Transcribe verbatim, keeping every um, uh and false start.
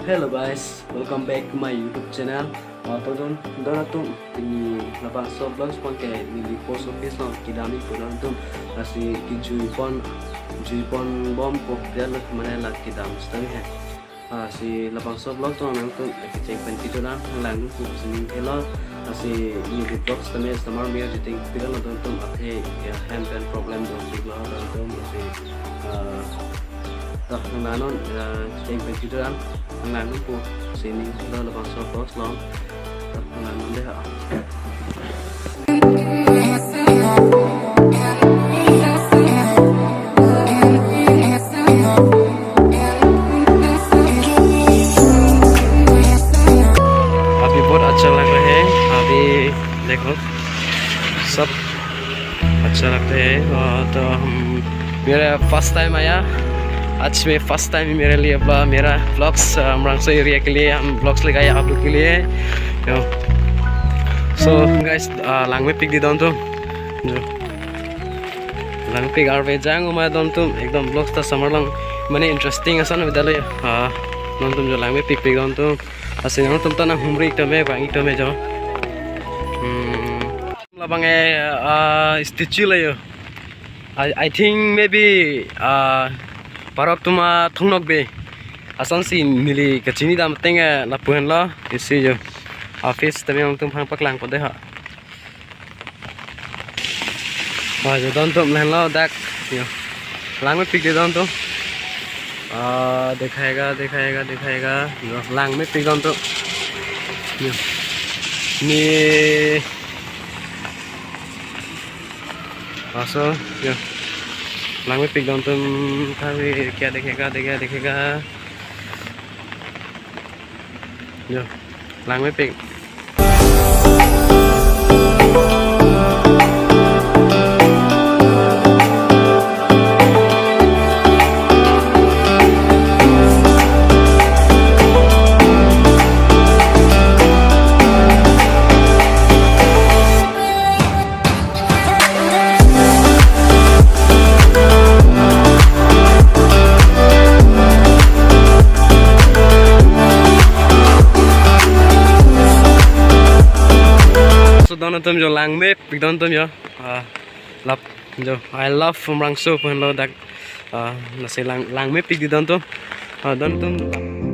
Hello guys, welcome back to my YouTube channel. Ah, to don, don atum, pini labangso vlogs abang ke neli post office along kedam-ik pu don atum. Lasi kejui pon, jui pon bom ko dia lo mane la kedam sitame he. Ah, si labangso vlog along nangtum kecheng pen kedo nang lang nung pu sining helo. Lasi neli vlogs tame summer mere jiteng pira lo don atum athe ya hem pen problem do si lo don atum si, ah, Dah, nang nanon, eh, kecheng pen kedo nang, nang nanon pu sining helo labangso vlogs along. Dah, nang nanon deh, ha. अभी बहुत अच्छा लग रहा है, अभी देखो सब अच्छा लगता है। और तो हम, मेरा फर्स्ट टाइम आया, आज में फर्स्ट टाइम मेरे लिए ब्लॉ-, मेरा व्लॉग्स, अ, अमरांगसो एरिया के लिए हम व्लॉग्स लेके आया आप लोग के लिए। तो, so, गाइस, अ, langmepik di don atum. जो, langpik arve jang umai don atum, ekdom vlogs ta summer along, mane interesting ason video lo, a, don atum jo langmepikpik don atum. Lasi nangtum ta nanghumri-ik tame, vang-ik tame jo. Hmm. Labang e, ah, statue lo jo. I, I think maybe, ah, parok atum athongnokbe. Asonsi neli kachini dam ateng, eh, lapu henlo. Isi jo. Office tame nangtum aphan paklangpo deh ha. Wah, jo don atum lahenlo dak. Jo. Langmepik di don atum. Ah, dikhayega, dikhayega, dikhayega. Jo, langmepik don atum. Jo. Ni. Laso, jo. Langmepik don atum. Kami kya dikhayega, dikhayega, dikhayega. Jo. Langmepik. So don atum jo langmepik don atum jo. Ah, lap jo. I love Umrangso pu henlo dak. Ah, lasi lang, langmepik di don atum. Ah, don atum.